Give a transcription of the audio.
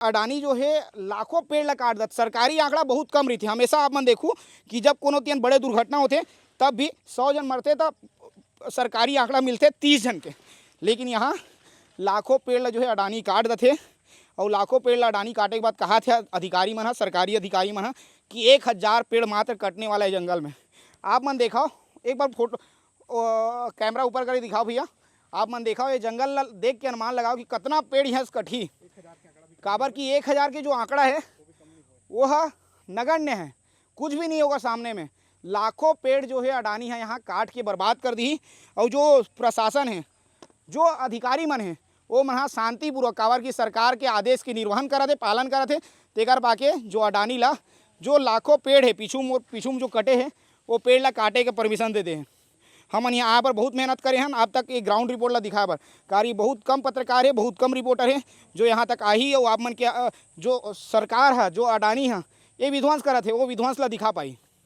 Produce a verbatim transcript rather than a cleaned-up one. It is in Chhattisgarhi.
अडानी जो हे लाखों पेड़ ला काट देथे। सरकारी आंकड़ा बहुत कम रहिथे। हमेशा आप मन देखू कि जब कोनो तियन बड़े दुर्घटना होथे, तब भी सौ झन मरथे, तब सरकारी आंकड़ा मिलथे तीस झन के। लेकिन यहाँ लाखों पेड़ ला जो हे अडानी काट देथे। अउ लाखों पेड़ ला अडानी काटे के बाद कहाथे अधिकारी मन ह, सरकारी अधिकारी मन ह, कि एक हजार पेड़ मात्र कटने वाला है जंगल में। आप मन देखाओ, एक बार फोटो, ओ, कैमरा ऊपर करके दिखाओ भैया। आप मन देखाओ, ये जंगल ला देख के अनुमान लगाओ कि कतना पेड़ यहाँ से कटही। काबर कि एक हजार के जो आंकड़ा है, वो ह नगण्य है, कुछ भी नहीं होगा सामने में। लाखों पेड़ जो है अडानी है यहाँ काट के बर्बाद कर दी। और जो प्रशासन है, जो अधिकारी मन है, वो मन ह शांतिपूर्वक, काबर कि सरकार के आदेश के निर्वहन करत हे, पालन करत हे, तेकर पाके जो अडानी ला जो लाखों पेड़ है पीछू मोर पीछू में जो कटे है, वो पेड़ ला काटे के परमिशन दे दे हे। हमन यहाँ आए बर बहुत मेहनत करे हन, आप तक ये ग्राउंड रिपोर्ट ला दिखाए बर, कार ये बहुत कम पत्रकार है, बहुत कम रिपोर्टर है जो यहाँ तक आही और आप मन के, अ, जो सरकार है, जो अडानी है, ये विध्वंस करत है, वो विध्वंस ला दिखा पाई।